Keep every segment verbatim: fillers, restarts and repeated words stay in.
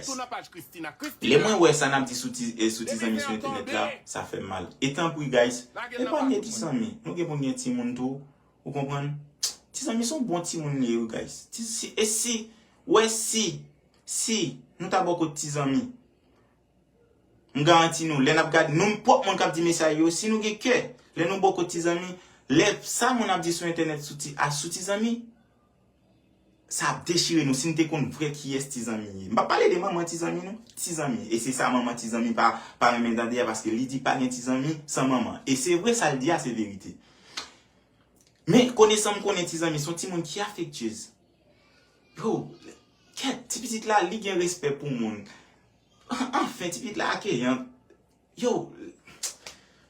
Lè mwen wè sa n ap di sou ti, eh, sou ti zanmi sou entènèt la, sa fè m mal. E tanpri, guys, epanye ti zanmi. Nou gen pou n gen timoun tou, ou konprann? Ti zanmi se yon bon timoun li ye, wi, guys. Ti, si, e si, wè si, si nou ta bò kot ti zanmi, m garanti nou, lè n ap gade, nou pwòp moun k ap di mesaj yo, si nou gen kè, lè nou bò kot ti zanmi, lè sa moun ap di sou entènèt sou ti, a, sou ti zanmi, sa ap dechire nou si n te konn vrè kiyès ti zanmi ye. M p ap pale de manman ti zanmi non, ti zanmi. E se sa manman ti zanmi pa, pa renmen tande a paske li di pa gen ti zanmi san manman. E se vre sa l di a se verite. Men konesan m konnen ti zanmi se yon timoun ki afektyez. Yo, kèt, ti pitit la li gen respè pou moun. Anfen, ti pitit la akeyan. Yo,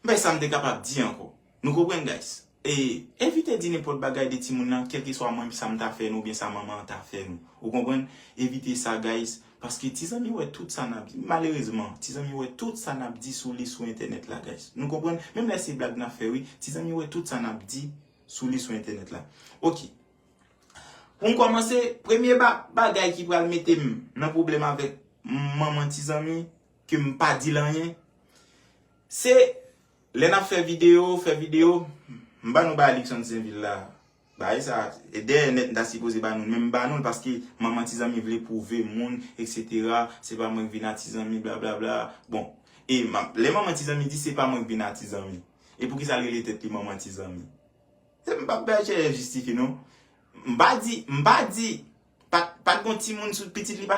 m pa sa m te kapab di ankò. Nou konprann, guys? E evite di nenpòt bagay de timoun nan, kèlkeswa mwen sa m ta fè nou oubyen sa manman an ta fè nou. Ou konprann? Evite sa, guys, paske ti zanmi wè tout sa n ap di. Malerezman, ti zanmi wè tout sa n ap di sou li sou entènèt la, guys. Nou konprann? Menm lè se blag n ap fè, wi, ti zanmi wè tout sa n ap di sou li sou entènèt la. Ok. Pou m kòmanse, premye ba, bagay ki pral mete m nan pwoblèm avèk manman ti zanmi, ke m pa di l anyen, se lè n ap fè videyo, fè videyo, m ba nou bagay Luckson Sainvil la. Bagay sa, e dèyè nèt m ta sipoze ba nou l, men m ba nou l paske manman ti zanmi vle pwouve moun, etsetera, se pa mwen k vin a ti zanmi, blablabla. Bon, e ma, lè manman ti zanmi di se pa mwen k vin a ti zanmi, e poukisa l rele tèt li manman ti zanmi? Se m p ap bay chèlè jistifye non. M pa di, m pa di, pa, pa t gon timoun sou pitit li pa